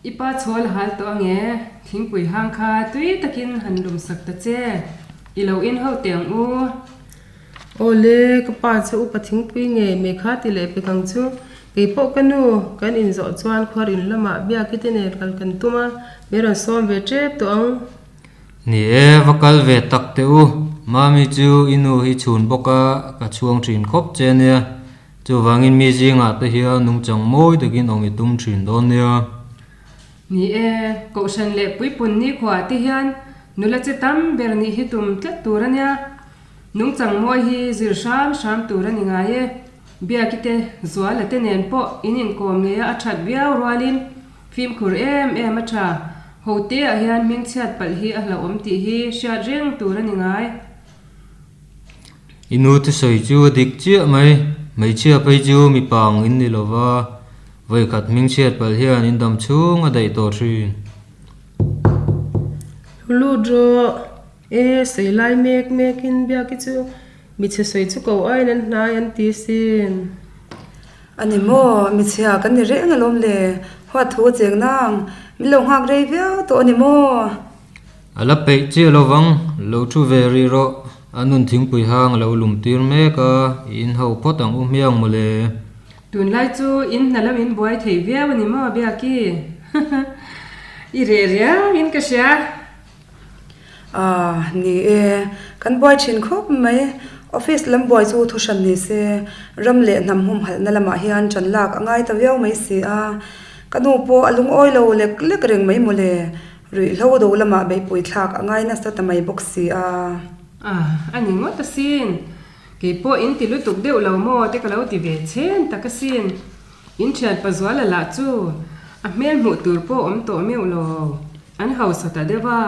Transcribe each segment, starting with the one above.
I pa chhawl a hal tawh ange, thingpui hang kha tui takin han lum sak ta che, i lo in ho teh ang u. Aw le, ka pa chu upa thingpui ngei mai kha ti leh pek ang chu. Kei pawh ka nu, kan inzawh chuan khuar in lamah biak i te nen kal kan tum a, min rawn sawm ve tep tawh ang. Ni e, va kal ve tak teh u, Mami chu i nu hi chhun bawk a, ka chhuang thin khawp che nia. Chuvangin mi zingah te hian nungchang mawi takin awm i tum thin dawn nia. Ni e, Kohhran leh Puipun nikhua te hian nula che tam ber nih hi tum tlat tur a nia. Nungchang mawi hi zir hram hram tur a ni ngai e. Biaki te, Zuala te nen pawh in inkawm ngei a a that viau rualin fimkhur em em a tha. Hote-ah hian hmingchhiat palh hi a hlauhawm tih hi hriat reng tur a ni ngai. I nu thusawi chu a dik chiah mai, hmeichhia phei chu mipa ang in ni lova, vawikhat hmingchhiat palh hian in dam chhung a daih tawh thin. Lut rawh, e sawi lai mek mek in biak i chu michhe sawi chu ko aiin an hnai an ti sin. A ni maw, michhia kan ni reng alawm le, huat thu a cheng nang, min lo nghak rei viau tawh a ni maw? A la peih chiah lovang, lo thu ve rih rawh. A nun thingpui hang a lo lum tir mek a, i in ho phawt ang u hmiang mawle. Tunlai chu in hna lam in buai thei viau a ni maw Biaki? I reh riau in ka hria. Ah, ni e, kan buai thin khawp mai. Office lam buai chu thu hran ni se, ram leh hnam humhalhna lamah hian ṭan lak a ngai ta viau mai si a. Ka nu pawh a lungawi lo lek lek reng mai mawle. Ruihhlo do lamah beihpui thlak a ngai nasa ta mai bawk si a. A, a ni ngawt asin. Kei pawh in ti lutuk deuh lo maw te ka lo ti ve chhen tak asin. In thian Pazuala lah chu a hmel hmuh tur pawh awm tawh meuh lo. An hausa ta deuh a.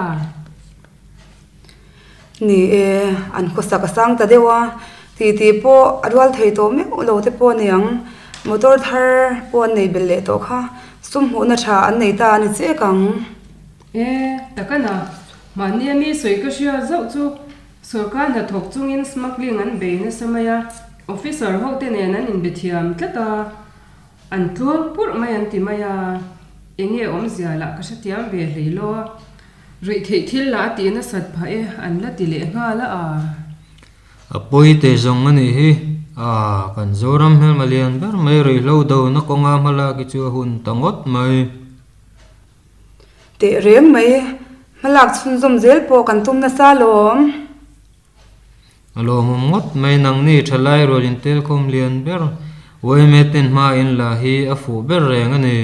Ni e, an khawsak a sang ta deuh a. Titi pawh a rual thei tawh meuh lo te pawh a ni ang. Motor thar pawh an nei belh leh tawh kha. Sum hmuhna tha an nei ta a ni chek ang. E, takana, mahni a mi sawi ka hria zauh chu sorkar hnathawk chungin smuggling an bei nasa mai a, officer ho te nen an inbe thiam tlat a, an tluang purh mai an ti mai a, enge awmzia lah ka hrethiam ve hlei lo a, ruih theih thil lah a tih nasat phah e an la ti leh nghal a. A pawi teh zawng a nih hi. A, kan Zoram hmelma lian ber mai ruihhlo dona kawnga hmalak hi chu a hun ta ngawt mai. Teh reng mai, hmalak chhunzawm zel pawh kan tum nasa alawm. A lawmawm ngawt mai, nangni thalai rual intelkhawm lian ber yma ten hma in la hi a fuh ber reng a ni.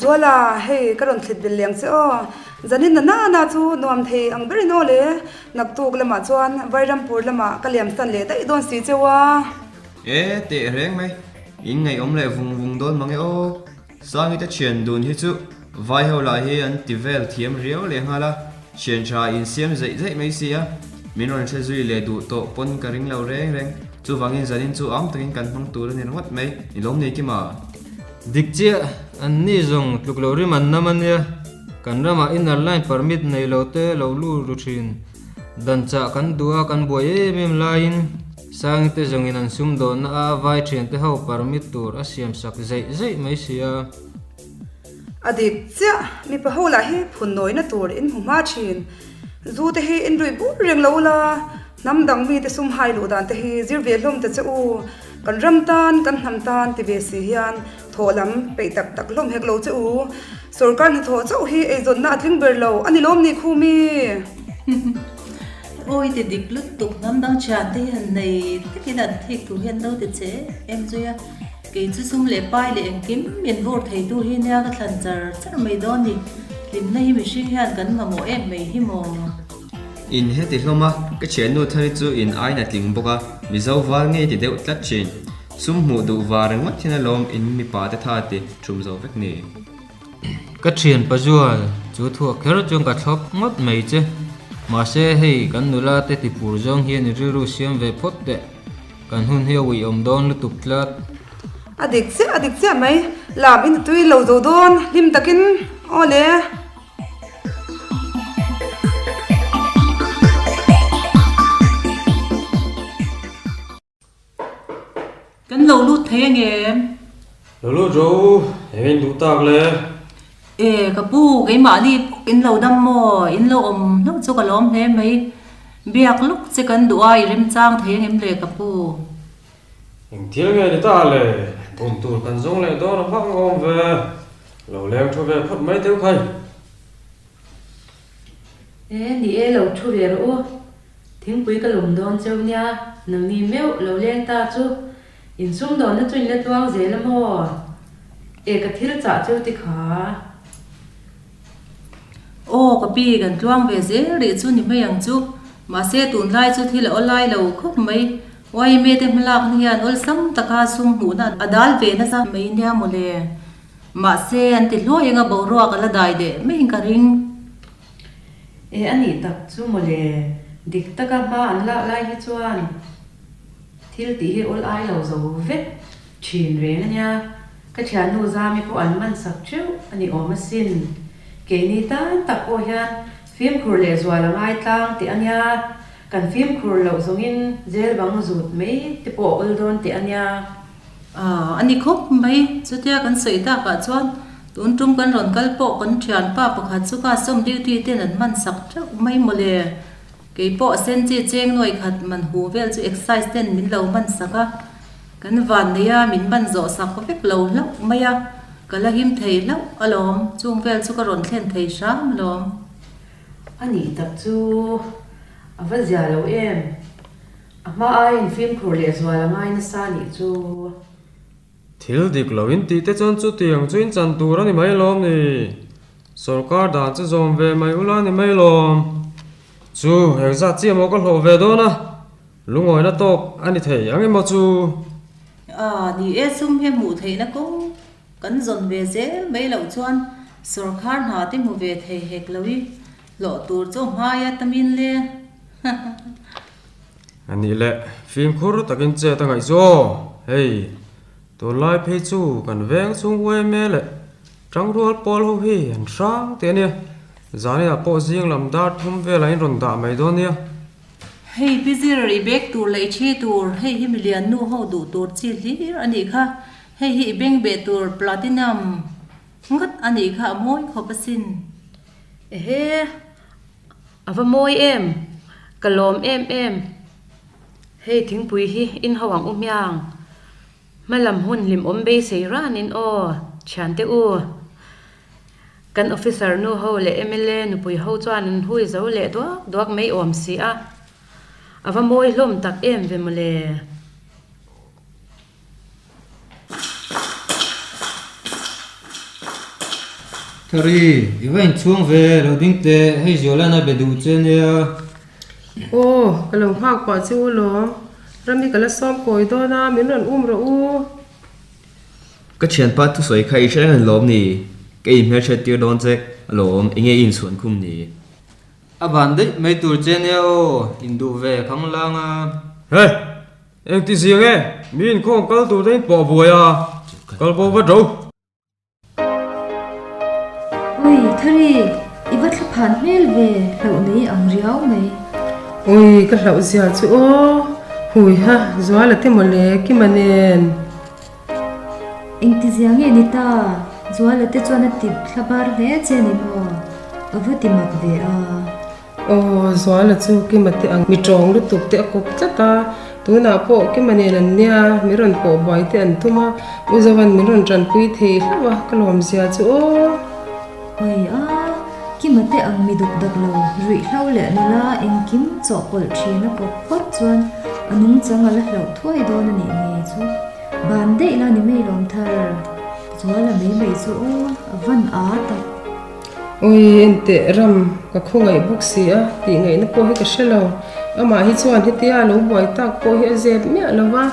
Zuala, hei ka rawn thlit belh leng che aw. Zanin na nana chu nuam thei ang berin aw le. Naktuk lamah chuan Vairampur lamah ka liam san leh daih dawn si cheu a. E, teh reng mai. In ngaihawm leh vung vung dawn mang e aw. Sangi te thian dun hi chu vai ho lah hi an ti vel thiam riau leh nghal a, thian tha in siam zeih zeih mai si a, min rawn hre zui leh duh tawh pawn ka ring lo reng reng, chuvangin zanin chu am takin kan hmang tur a ni ringawt mai, i lawm nei kim a. Dik chiah, an ni zawng tluk lo rim an nam a nia, kan ramah inner line permit nei lo te lo lu ru thin, dan chah kan duh a kan buai em em laiin, Sangi te zawngin an sumdawnna a vai thiante ho permit tur a siam sak zeih zeih mai si a. A dik chiah, mipa ho lah hi phun nawina tur in hmu hma thin. Zu te hi in rui bur reng lo ula, hnam dang mite sum hai luh dan te hi zir ve hlawm ta che u. Kan ram tan, kan hnam tan ti ve si hian thawh lam peih tak tak hlawm hek lo che u. Sorkar hnathawh chauh hi eizawnna a tling ber lo a ni lawm ni Khumi? Awi ti dik lutuk hnam dang thian te hi han nei takin an thik thu hian lo ti che em zui a, kei chu sum leh pai leh engkim min vur thei tu hi nia ka thlan char char mai dawn ni, hlimna hi mihring hian kan mamawh em mai hi maw? In heti hlawm a, ka thiannu thari chu in aina tling bawk a, Mizo val ngei ti deuh tlat thin. Sum hmuh duh var ringawt hian alawm in mipa te tha ti thum zo vek ni. Ka thian Pazual, chu thuak kher chuan ka thlawp ngawt mai che. Mahse hei kan nula te ti pur zawng hian i rilru siam ve phawt teh. Kan hun hi a uiawm dawn lutuk tlat. A dik chiah, a dik chiah mai. Lam in tui lo zo dawn, hlim takin aw le. Kan lo lut thei ang em? Lo lut rawh u, eng in duh tak le? E, ka pu, keimahni pawh in lo dam maw? In lo awm hlauh chu ka lawm hle mai. Biak lawk che kan duh a, i remchang thei ang em le ka pu? Eng thil nge ni ta le? Bum tur kan zawng leh dawn a vak ngawm ve. Lo leng thu ve phawt mai teuh khai. E, ni e, lo thu ve rawh u. Thingpui ka lum dawn cheu nia, nangni meuh lo leng ta chu insum dawnna chu in la tluang zel a maw? E, ka thil chah cheu ti kha. Aw, ka pi, kan tluang ve zel rih chu ni mai ang chu. Mahse, tunlai chu thil a awlai lo khawp mai. Yma te hmalakna hian awlsam taka sum hmuhna a dal ve nasa mai nia mawle. Mahse, an ti hluai anga boruak a la dai leh maiin ka ring. E a nih tak chu mawle, dik taka hma an lak lai hi chuan thil tih hi awl ai lo zo vek thin reng a nia. Ka thiannu Zami pawh an man sak teuh a ni awm asin. Keini tan tak pawh hian fimkhur leh zual a ngai tlang teh a nia. Kan fimkhur loh zawngin jail bang zut mai te pawh a awl dawn teh a nia. A ni khawp mai, chutia kan sawi takah chuan tun tum kan rawn kal pawh kan thianpa pakhat chu custom duty ten an hman sak teuh mai mawle. Kei pawh senchi cheng nuai khat man hu vel chu excise ten min lo hman sak a, kan van nei a min man zawh sak vek lo hlauh mai a, ka la him thei hlauh alawm, chung vel chu ka rawn thlen thei hram alawm. A nih tak chu a va zia lo em? A hma aiin fimkhur leh zual a ngai nasa nih chu. Thil dik lo in tih te chuan chutiang chu in chan tur a ni mai lawm ni. Sorkar dan chu zawm ve mai ula ni mai lawm. Chu engzat chiah maw ka hlawh ve dawn a, lungawina tawk a ni thei ang emaw chu. A ni e, sum hi hmuh theihna kawng kan zawn ve zel mai loh chuan sorkar hna te hmu ve thei hek lo i hlawh tur chu hmaia tamin le. A nih leh, fimkhur takin chet a ngaih chu aw, hei, tunlai phei chu kan veng chhung uaime leh tangrual pawl ho hi an hrang teh a nia, zaninah pawh zing lam dar thum velah in rawn dah mai dawn nia. Hei pi zir i bag tur leh i thi tur, hei hi milian nu ho duh tur chi hlir a nih kha, hei hi i beng beh tur platinum ngawt a nih kha a mawi khawp asin. Ehe. A va mawi em? Ka lawm em em. Hei thingpui hi in ho ang u hmiang. Hmalam hun hlimawm beisei ranin aw, thiante u. Kan officer nu ho leh mla nupui ho chuan an hui zo leh duak duak mai awm si a. A va mawi hlawm tak em ve mawle. Thari, i va inchhung ve, lo ding teh, hei Zualana be duh che nia. Aw, ka lo nghak pah che u lawm. Rami ka la sawm kawi dawn a, min rawn um rawh u. Ka thianpa thusawi kha i hre reng lawm ni? Ka inhmelhriat tir dawn che alawm, enge i inchhuan khum ni? A ban daih mai tur che nia aw, induh ve khanglang a. He! Engti zing e, mi inkhawm kal tur te in pawh buai a, kal bo vat ro. Ui, Thari, i va thla phan hmel ve, hlauh nei ang riau mai. Ui, ka hlauh zia chu aw, hui ha, Zuala te mawle, Kima nen. Engti zia nge ni ta, Zuala te chuan a ti thla bar hle che ni maw, a va ti mak ve a. Aw, Zuala chu Kima te ang mi tawng lutuk te a kawp tlat a, tunah pawh Kima nen an nia, min rawn pawh buai te an tum a, U Zovan min rawn tanpui thei hlauh a, ka lawmzia chu aw. Oi a, Kima te ang mi duk dak lo, ruihhlo leh nula engkim chawhpawlh thin a kawp phawt chuan a nungchang a la hlauh thuai dawn a nih ngei chu. Ban daih la ni mai lawm thar, Zuala mai mai chu aw, a van a tak. Ui, enteh ram ka khawngaih bawk si a tih ngaihna pawh hi ka hre lo. Amah hi chuan hetia a lo buai tak pawh hi a zep miah lo va.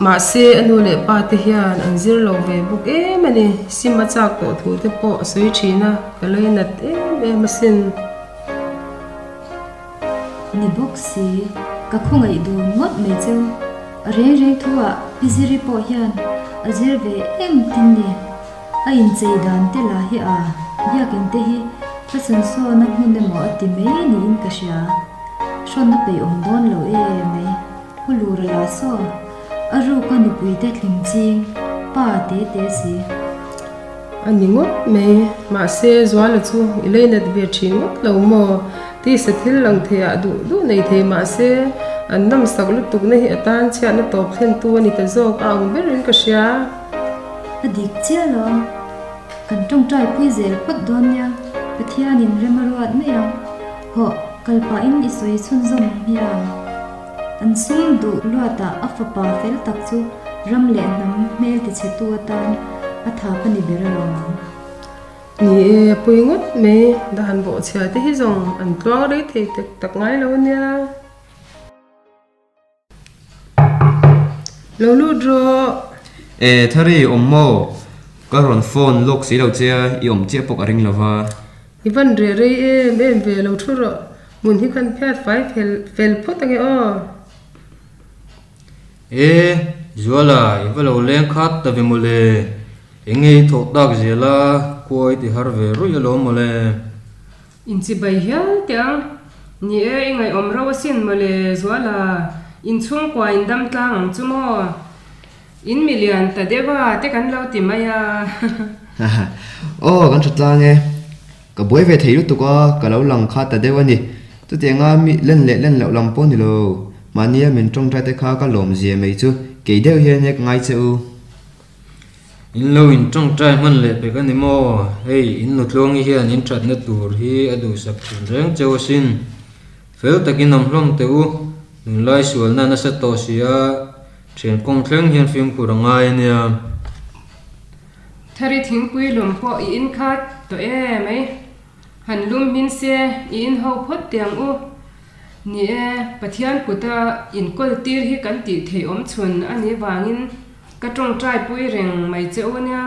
Mahse, a nu leh pa te hian an zir lo ve bawk em a ni. Sim a chak tawh thu te pawh a sawi thin a, ka lei nat em em asin. Ni bawk si, ka khawngaih dun ngawt mai cheu. A reng reng thu ah Pi Ziri pawh hian a zir ve em tin ni. A inchei dan te lah hi a biakin te hi fashion show na hmun emaw a ti mai niin ka hria. Hrawnna peih awm dawn lo e mai. Pu Lura lah saw, a ruka nupuite tling ching, pa te te si. A ni ngawt mai, mahse Zuala chu i leinat ve thin ngawt lo maw? Tisa thil lang theiah duh duh nei thei mahse an nawmsak lutukna hi a tan chhiatna tawp thlentu a ni ta zawk a ang berin ka hria. A dik chiah lo. Kan tawngtai pui zel phawt dawn nia, Pathianin rem a ruat mai ang. Hawh, kal pahin i sawi chhunzawm ang hian. An sum duh luatah a fapa fel tak chu ram leh hnam hmel tichhetu atan a thap a ni ber alawm. Ni e, a pui ngawt mai, dan bawhchhia te hi zawng an tluang rei thei tak tak ngai lo ania. Lo lut rawh. E, Thari, awm maw? Ka rawn phone lawk si lo che a, i awm chiah pawh ka ring lo va. I van reh rei em em ve lo thu rawh. Hmun hi khan phiat fai fel fel phawt ange aw. E, Zuala, i va lo leng khat ta ve mawle. Eng nge i thawh tak zel a, khua i ti har ve ruih alawm mawle. Inchibai hial teh ang. Ni e, i ngaihawm ro asin mawle Zuala, inchhungkua in dam tlang ang chu maw? In milian ta deuh a te kan lo ti mai a. Aw, kan tha tlang e. Ka buai ve thei lutuk a, ka lo lang kha ta deuh a ni. Chutianga mi len leh len loh lam pawh ni lo. Mahnia min tawngtai te kha ka lawm zia mai chu kei deuh hian e ka ngai che u. In lo in tawngtai hman leh pek a ni maw? Hei, in nutluangi hian in thatna tur hi a duhsak thin reng cheu asin. Fel takin awm hlawm teh u, tunlai sualna nasa tawh si a, thian kawng thleng hian fimkhur a ngai a nia. Thari thingpui lum pawh i in khat tawh em mai. Han lum hmin se i in ho phawt teh ang u. Ni e, Pathian kuta inkawl tir hi kan tih theih awm chhun a nih vangin ka tawngtai pui reng mai che u nia.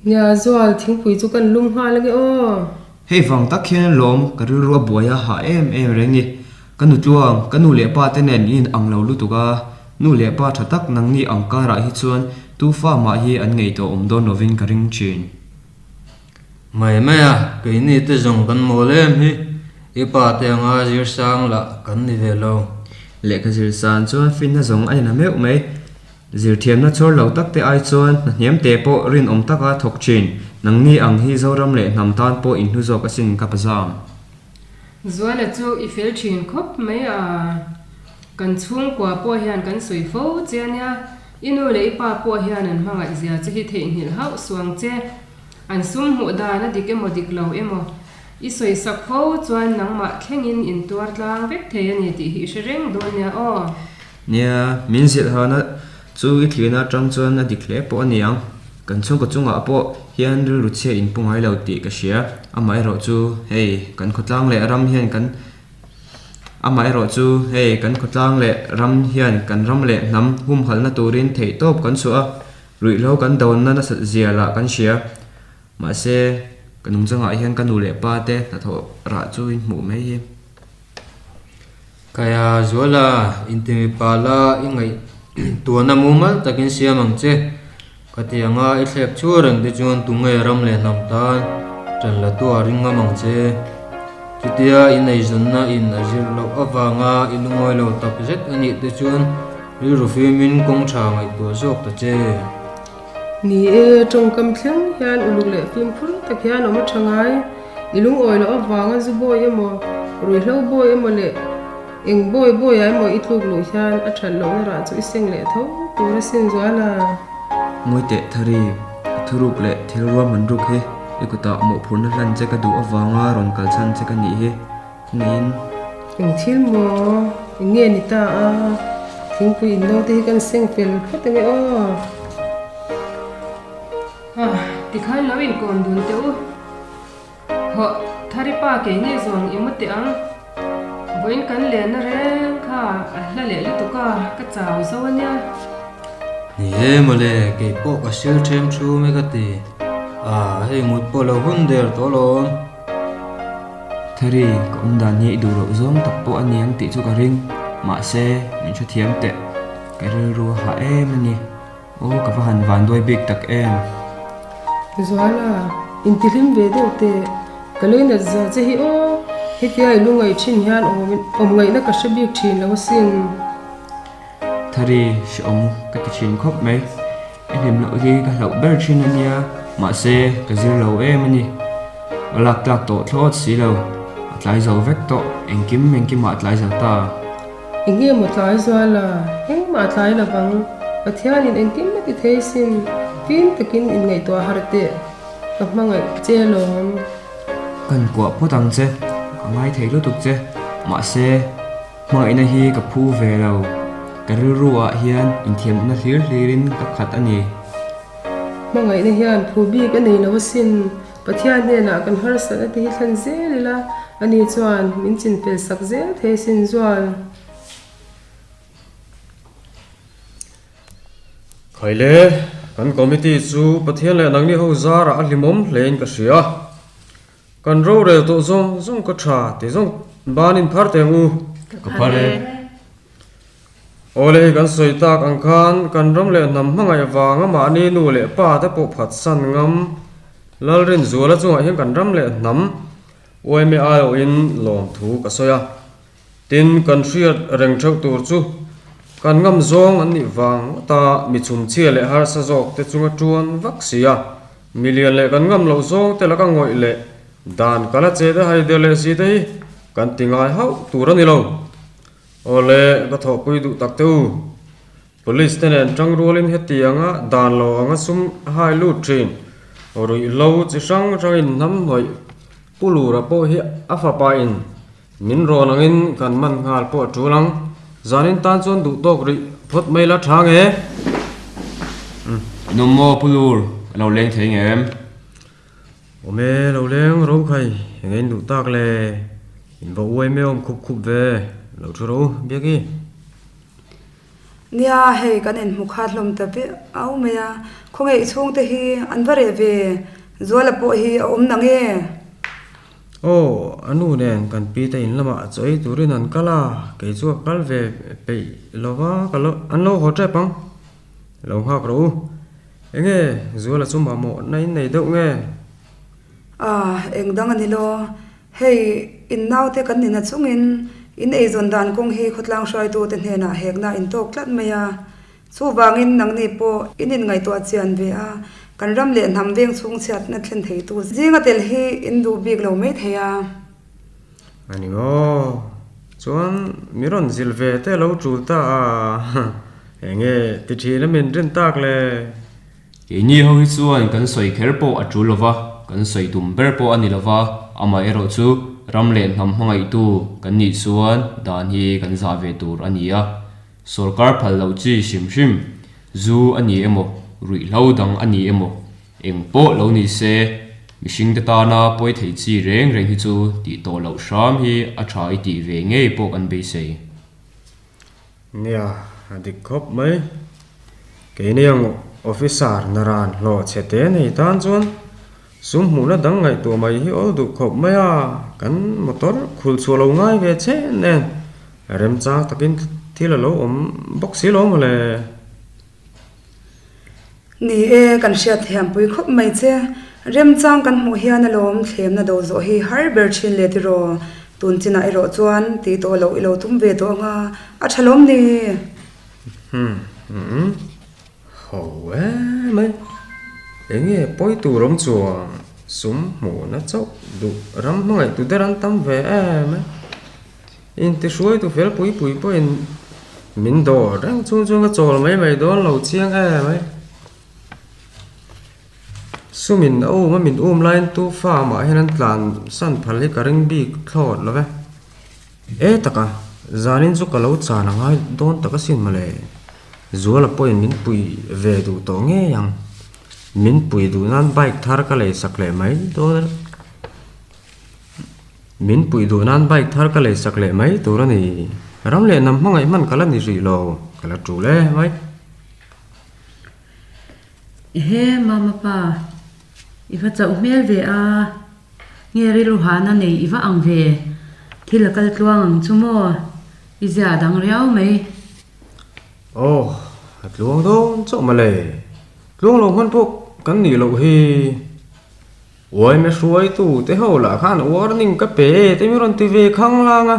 Nia, Zual, thingpui chu kan lum nghal ange aw. Hei vang tak hian lawm ka rilru a buai a hah em em reng ni. Ka nu tluang, ka nu leh pa te nen in ang lo lutuk a, nu leh pa tha tak nangni ang karah hi chuan tu fa mah hi an ngaihtuah awm dawn lovin ka ring thin. Mai mai a, keini te zawng kan mawl em hi, i pa te anga zir sang lah kan ni ve lo. Lehkha zir san chuan finna zawng a ina meuh mai. Zirthiamna chhawr lo tak te ai chuan hna hniam te pawh rinawm taka thawk thin. Nangni ang hi Zoram leh hnam tan pawh inhnu zawk asin ka pazam. Zuala chu i fel thin khawp mai a, kan chhungkua pawh hian kan sawi fo che ania, I nu leh i pa pawh hian an hmangaih zia che hi theihnghilh hauh suang che. An sum hmuh dan a dik emaw dik lo emaw i sawi sak fo chuan nangmah thlengin in tuar tlang vek thei a ni tih hi i hre reng dawn nia aw. Nia, min zilh hana chu i thlirna atang chuan a dik hle pawh a ni ang. Kan chhungkaw chungah pawh hian rilru chhia in pu ngai lo tih ka hria. Amaherawh chu hei kan khawtlang leh ram hian kan Amaherawh chu hei kan khawtlang leh ram hian kan ram leh hnam humhalhna turin theihtawp kan chhuah a, ruihhlo kan doanna nasat zia lah kan hria. Mahse, ka nungchangah hian ka nu leh pa te hnathawh rah chu in hmuh mai hi. Kaya Zuala, intimi pa la i ngaih tuahna mumal takin siam ang che. Khatianga i thlek chu reng te chuan tunge ram leh hnam tan ṭan la tu a ring ngam ang che. Chutia i neizawnna in a zir loh avanga i lungawi lo tak zet a nih te chuan rilru fimin kawng ṭha ngaihtuah zawk ta che. Ni e, ṭawngkam thleng hian uluk leh fimkhur tak hian awm a ṭha ngai. I lungawi loh avanga zu bawi emaw, ruihhlo bawi emaw leh Eng bawi bawi ah emaw i tluk luh hian a that lohna rah chu i seng leh tho tur a sin zual a. Ngawi teh Thari, a thuruk leh thil ruahman ruk hi i kutah mawhphurhna hlan che ka duh avanga rawn kal chhan che ka nih hi neiin. Eng thil maw? Eng nge ni ta a? Thingpui in naute hi kan seng fel phawt ange aw. Ah, tikhan lo inkawm dun teh u. Hawh, Thari pa keini zawng i mu teh ang. Vawiin kan lenna reng kha a hla leh lutuk a, ka chau zo a nia. Ni e mawle, kei pawh ka sil ṭhem thu mai ka ti. A, hei mut pawh lo hun der tawh alawm. Thari, ka awm dan hi i duh loh zawng tak pawh a ni ang tih chu ka ring. Mahse, min hrethiam teh. Ka rilru a hah em a ni. Aw ka va han van duai bik tak em. Zuala, intihlim ve deuh teh, ka lei nat zia che hi aw, hetia i lungaih thin hian awm ngaihna ka hre bik thin lo asin. Thari, hrehawm ka ti thin khawp mai. I hlim loh hi ka hlauh ber thin a nia, mahse ka zir lo em a ni. Ka lak tlak tawh thlawt si lo, a tlai zo vek tawh, engkim engkimah a tlai zo ta. Eng nge maw tlai zual a? Engmah a tlai lo vang. Pathianin engkim a ti thei sin, fim takin inngaihtuah har teh. Ka hmangaih che lawm. Kan kuah phawt ang che, ka ngaithei lutuk che, mahse hmangaihna hi ka phu ve lo, ka rilru ah hian inthiamna hlir hlirin ka khat a ni. Hmangaihna hian phu bik a nei lo asin, Pathian hnenah kan harsatna te hi thlen zel ila, ani chuan min chinfel sak zel thei asin zual. Khaile, kan committee chu Pathian leh nangni ho zarah a hlimawm hlein ka hria. Kan rorel tawh zawng zawng ka tha ti zawng banin phar teh ang u. Ka phar e. Awle hei kan sawi tak ang khan kan ram leh hnam hmangaih vanga mahni nu leh pa te pawh phatsan ngam Lalrinzuala chungah hian kan ram leh hnam uaime aiawhin lawmthu ka sawi a. Tin, kan hriat reng theuh tur chu kan ngam zawng an nih vang ngawta mi chhumchhia leh harsa zawk te chunga tuan vak si a, milian leh kan ngam loh zawng te laka ngawih leh dan kala che te hai der leh si te hi kan ti ngai hauh tur a ni lo. Awle, ka thawhpui duh tak te u. Police te nen tangrualin hetianga dan lo anga sum a hai lut thin. Ruihhlo chi hrang hrangin hnam hnawih Pu Lura pawh hi a fapa in Min rawn angin kan man nghal pawh a tul ang. Zanin tan chuan duh tawk rih phawt mai la tha nge? Inawm maw Pu Lur, ka lo leng thei nge em? Awm e, lo leng ro khai, eng in duh tak le? In va uai mai awm khup khup ve, lo thu ro Biaki. Nia, hei kan inhmu khat hlawm ta viau au mai a, khawnge i chhungte hi an va reh ve, Zuala pawh hi a awm nang e? Aw, a nu nen kan pi te in lamah chawi turin an kal a, kei chu a kal ve peih lo va, ka lo, an lo haw tep ang. Lo nghak rawh u. Enge, Zuala chu mamawh na in nei deuh nge? Ah, eng dang a ni lo. Hei, in naute kan nina chungin in eizawn dan kawng hi khawtlang hruaitute hnenah hekna in tawk tlat mai a. Chuvangin nangni pawh in inngaihtuah chian ve a, kan ram leh hnam veng chhung chhiatna thlen theitu zinga tel hi in duh bik lo mai thei a. A ni maw? Chuan mi rawn zilh ve te lo tul ta a, enge ti thin a min rin tak le? Keini ho hi chuan kan sawi kher pawh a tul lova, kan sawi tum ber pawh a ni lova, amaherawh chu ram leh hnam hmangaihtu kan nih chuan dan hi kan zah ve tur a ni a. Sorkar phal loh chi hrim hrim, zu a ni emaw, ruihhlo dang a ni emaw, eng pawh lo ni se, mihringte tana pawi thei chi reng reng hi chu tih tawh loh hram hi a tha i tih ve ngei pawh kan beisei. Nia, a dik khawp mai. Keini ang officer naran hlawh chhe te nei tan chuan sum hmuhna dang ngaihtuah mai hi awl duh khawp mai a, kan motor khul chhuah lo ngai ve chen nen remchang takin thil a lo awm bawk si lo maw le. Ni e, kan hriat thiampui khawp mai che. Remchang kan hmuh hian alawm thlemna do zawh hi har ber thin le tiraw? Tun chinah erawh chuan tih tawh loh i lo tum ve tawh anga a tha lawm ni? Umm umm ho em mai enge pawi tur awm chuan sum hmuhna chauh duh ram hmangaih tu der an tam ve em e intihruai tu fel pui pui pawhin min dawr reng chung chuan ka chawl mai mai dawn lo chiang em e sumin a um a min um laiin tu fa mah hian an tlan san phal hi ka ring bik thlawt lo ve. E taka, zanin chu ka lo chan a ngai dawn tak asin mawle. Zuala pawhin min pui ve duh tawh ngei ang. Min pui duh nan bike thar ka lei sak leh mai dawn a ni. Min pui duh nan bike thar ka lei sak leh mai tur a ni. Ram leh hnam hmangaih hman ka la ni rih lo, ka la tul e mai. Ehe, mama pa, i va chauh hmel ve a. Nge rilru hahna nei i va ang ve? Thil a kal tluang ang chu maw? I zia a dang riau mai. Aw, a tluang dawn chauh mawle. Tluang lo hman pawh kan nih loh hi. Uaime hruaitu te ho lah khan warning ka pe te mi rawn ti ve khang lang a,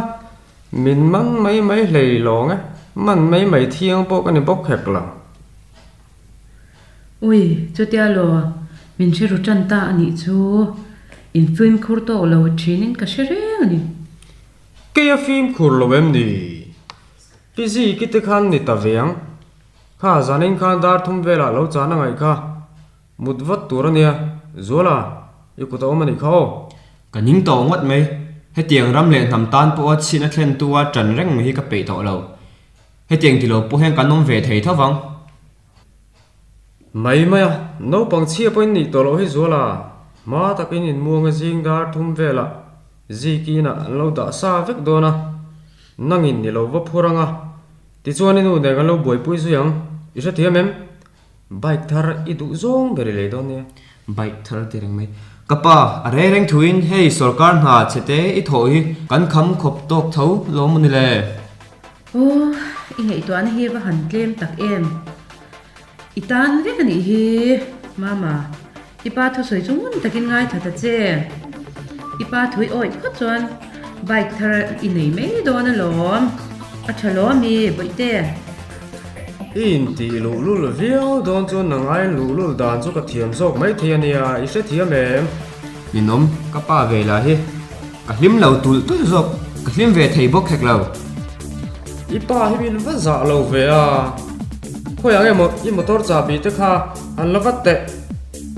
min man mai mai hlei lawng e. Man mai mai thiang pawh ka ni bawk hek lo. Ui, chutia law, min hre ru tan ta a nih chu. In fimkhur tawk lo thinin ka hre reng a ni. Kei a fimkhur lo em ni? Pi Ziki te khan ni ta ve ang. Kha zanin khan dar thum velah lo chan a ngaih kha. Mut vat tur a nia, Zuala, i kut a awm a nih kha aw. Ka ning tawh ngawt mai. Hetiang ram leh hnam tan pawha chhina thlentu a ṭan reng mai hi ka peih tawh lo. Hetiang ti lo pawh hian kan awm ve thei tho vang. Mai mai a, naupang chhia pawhin nih tawh loh hi Zuala, hma takin inmuanga zing dar thum velah Zikiinah an lo dah sa vek dawn a, nangin ni lo va phur ang a, tichuan i nu nen kan lo buaipui zui ang, i hrethiam em? Bike thar i duh zawng ber i lei dawn nia. Bike thar ti reng mai. Ka pa, a rei reng thuin hei sorkar hna chhe te i thawh hi kan kham khawp tawk tho lo maw ni le? Aw, i ngaihtuahna hi va han tlem tak em? I tan vek a nih hi, Mama. I pa thusawi chu ngun takin ngaithla ta che. I pa thui awih phawt chuan bike thar i nei mai dawn alawm. A tha lawm i, Bawihte. I intih luhlul viau dawn chuan nang aiin luhlul dan chu ka thiam zawk mai thei a nia, i hrethiam em? Ninawm, ka pa ve lah hi. Ka hlim lo tulh tulh zawk, ka hlim ve thei bawk hek lo. I pa hi min va zah lo ve a, khawiah nge maw i motor chahbi te kha han la vat teh,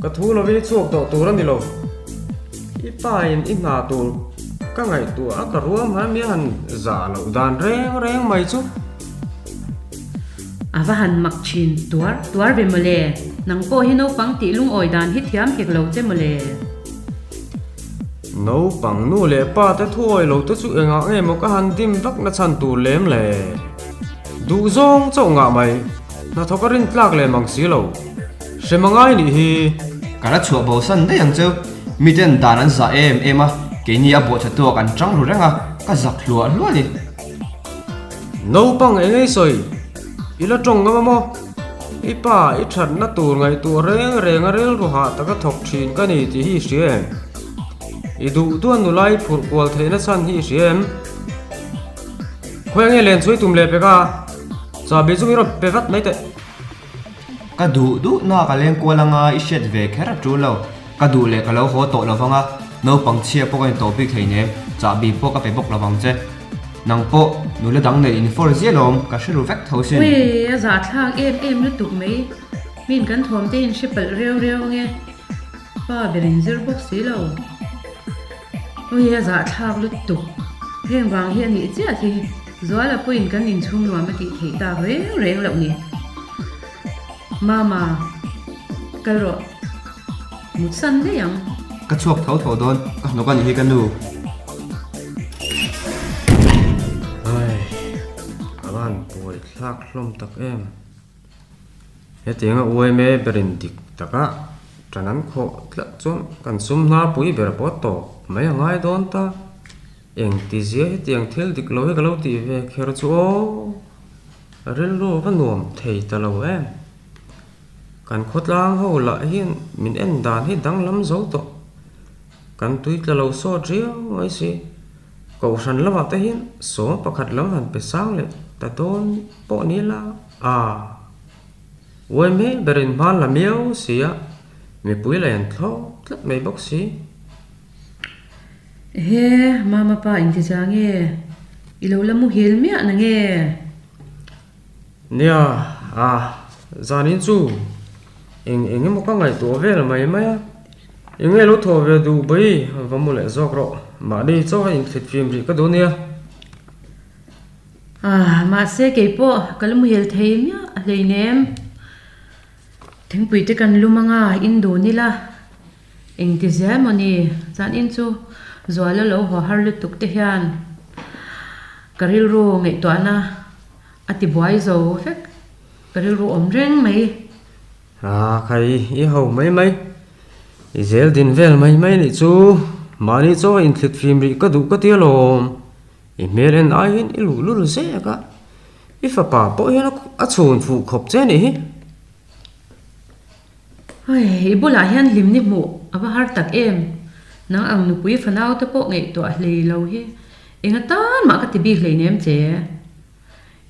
ka thu lovin i chhuak tawh tur a ni lo. I pa in i hna tur ka ngaihtuah a ka ruam han mi han zah loh dan reng reng mai chu. A va han mak thin tuar tuar ve mawle, nang pawh hi naupang tih lungawi dan hi thiam hek lo che mawle. Naupang nu leh pa te thuawi lo te chu engah nge maw ka han dim vak na chhan tur lem le? Duh zawng chauh ngah mai, hnathawk a rin tlak lem ang si lo. Hrem a ngai nih hi. Ka la chhuah bo san daih ang cheu, miten dan an zah em em a, keini a bawhchhe tuak an tang ru reng a, ka zak hluah hluah a ni. Naupang eng ei sawi, i la tawng ngam a maw? I pa i thatna tur ngaihtuah reng reng a rilru hah taka thawk thin ka ni tih hi i hria em? I duh duan nula i phurh kual theihna chhan hi i hria em? Khawi ange len chu i tum leh pek a, chahbi chu mi rawn pe vat mai teh. Ka duh duh na ka leng kual anga i hriat ve kher a tul lo, ka duh leh ka lo haw tawh lo vang a, naupang chhia pawh ka intawh bik hleinem, chahbi pawh ka pe bawk lo vang che. Nang pawh nula dang nei in for ziah lawm, ka hre ru vek tho sin. Ui, a zahthlak em em lutuk mai. Min kan thawm te in hre palh reu reu ange. Pa ber in zir bawk si lo. Ui, a zahthlak lutuk. Heng vang hi a nih chiah hi. Zuala pawhin kan inchhung nuam a tih theih tak reng reng loh ni. Mama, kal rawh. Mut san daih ang. Ka chhuak tho tho dawn, ka hnawk a nih hi ka nu. Ai, a van buai thlak hlawm tak em. Hetianga UMA berin dik taka ṭan an khawh tlat chuan kan sum hna pui ber pawh tawp mai a ngai dawn ta. Engtizia hetiang thil dik lo hi ka lo tih ve kher chu aw, rilru va nuam thei ta lo em. Kan khawtlang ho lah hian min en dan hi danglam zo tawh. Kan tui tla lo sawt riau mai si. Kohhran lamah te hian sawm pakhat lam han pe sang leh ta dawn pawh ni la a. Uai mai berin hman la miau si a, mipui la en thlawp tlat mai bawk si. Ehe, mama pa inti za nge? I lo la muhil miah na nge? Nia, a, zanin chu eng eng emaw ka ngaihtuah vel mai mai a, eng nge lo thawh ve duh bai va mu leh zawk rawh, mahni chaw a inthlit fim rih ka duh nia. A, mahse keipawh ka la muhil thei miah hleinem, thingpui te kan lum anga in dun ila. Engti zel maw ni? Zanin chu Zuala lo haw har lutuk te hian ka rilru ngaihtuahna a ti buai zo vek, ka rilru awm reng mai. A khai i ho mai mai, i zel din vel mai mai nih chu mahni chaw a inthlit fim rih ka duh ka ti alawm, i hmel en aiin i luhlul zek a, i fapa pawh hian a chhun fuh khawp che nih hi. Hei, i bulah hian hlimni hmuh a va har tak em? Nang ang nupui fanau te pawh ngaihtuah hlei lo hi enga tan mah ka ti bik hleinem che.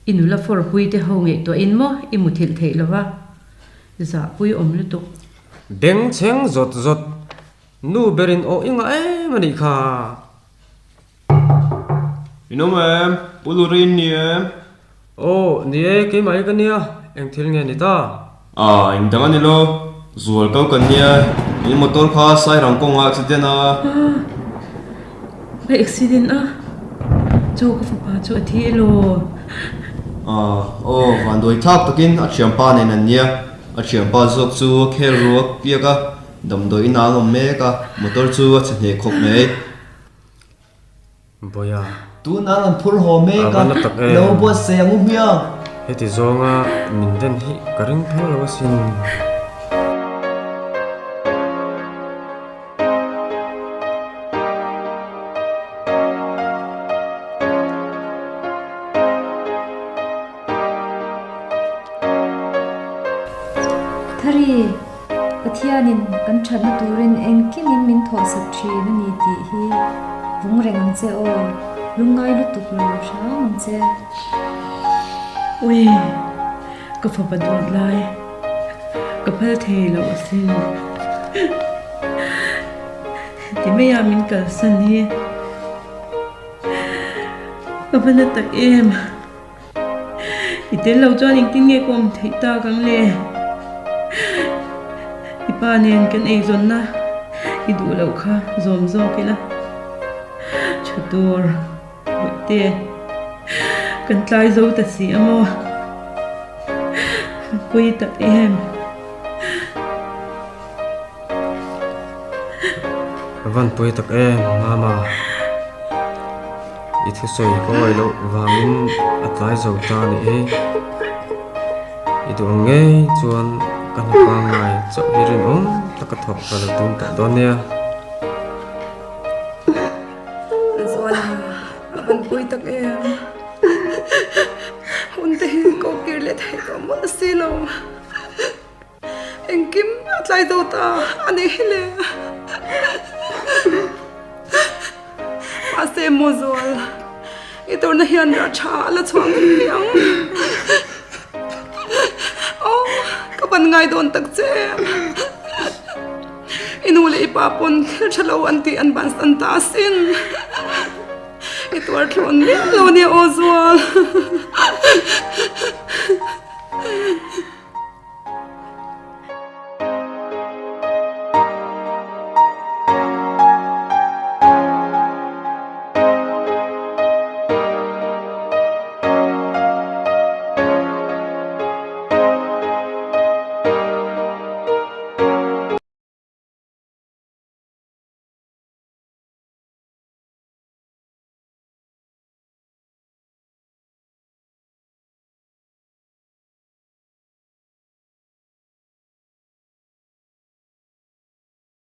I nula fawrpui te ho ngaihtuahin maw i muthilh theih lo va, zahpui awm lutuk. Bengchheng zawt zawt, nu berin aw i ngah em a nih kha. In awm em? Pu Luri in ni em? Aw, ni e, keimah hi ka nia, eng thil nge ni ta? Ah, eng dang a ni lo, zual ko kan nia, in motor kha Sairang kawngah accident a. Ah, ka accident a, chu ka fapa chu a thi elaw? Ah, aw, vanduai thlak takin a thianpa nen an nia, a thianpa zawk chu a khel ruak piak a, damdawi in an awm mek a, motor chu a chhe hneh khawp mai. Bawiha. Tuna rawn phur haw mek a, lo buatsaih ang u hmiang. Heti zawnga min den hi ka ring phal lo asin. Thari, Pathianin kan thatna turin engkimin min thawhsak thin a ni tih hi vung reng ang che aw, lungngai lutuk lo hram ang che. Ui, ka fapa dawt lai, ka phal thei lo asin. Ti maia min kalsan hi ka va na tak em. I tel lo chuan engtin nge ka awm theih tak ang le? I pa nen kan eizawnna i duh loh kha zawm zawk ila tha tur Bawihte kan tlai zo ta si a maw? Pui tak em? Ka van pui tak em Mama, i thusawi ka uai loh vangin a tlai zo ta a nih hi. I duh ang ngei chuan ka hna pangngai chauh hi rinawm taka thawk ka lo tum tawh dawn nia. Zuala, a van pui tak em. Hun te hi ko kir leh theih tawh mawlh si lo. Engkim a tlai zo ta a ni hi le. Mahse maw Zual, i tawrhna hian rah tha a la chhuah ngei ang. Aw, ka ban ngai dawn tak che. I nu leh i pa pawn thil tha lo an tih an bansan ta asin. I tuar thlawn miah lo nia aw Zual.